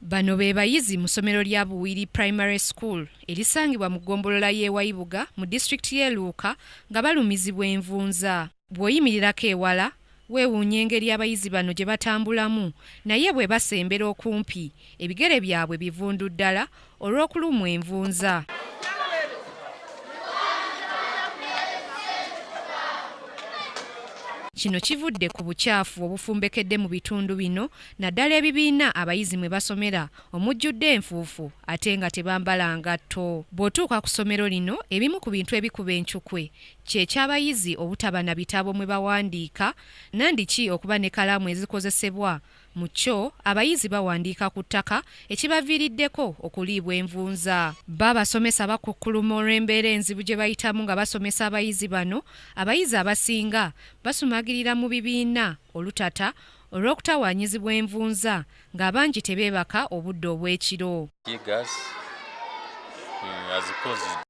Bano be bayizi mu ssomero lya Buwiri Primary School erisangibwa mu ggombolola y'e Wayibuga mu disitulikiti y'e Luuka nga balumizibwa envunza. Bw'oyimirirako ewala weewuunya engeri abayizi bano gye batambulamu naye bwe basembera okumpi ebigere byabwe bivundu ddala olw'okulumwa envunza. Kino kivudde ku bukyafu obufumbekedde mu bitundu bino naddala ebibiina abayizi mwe basomera omujjudde enfuufu ate nga tebambala ngatto. Bw'otuuka ku ssomero lino ebimu ku bintu ebikuba encukwe kye ky'abayizi obutaba na bitabo mwe bawandiika nandiki okuba ne kalaamu ezikozesebwa Mu kyo, abayizi bawandiika ku ttaka ekibaviiriddeko okuliibwa envunza. Bo abasomesa bakukkuluma olw'embeera enzibu gye bayitamu nga basomesa abayizi bano. Abayizi abasinga basumagirira mu bibiina olutata olw'okutawaanyizibwa envunza ng'abangi tebeebaka obudde obw'ekiro. Tear gas has caused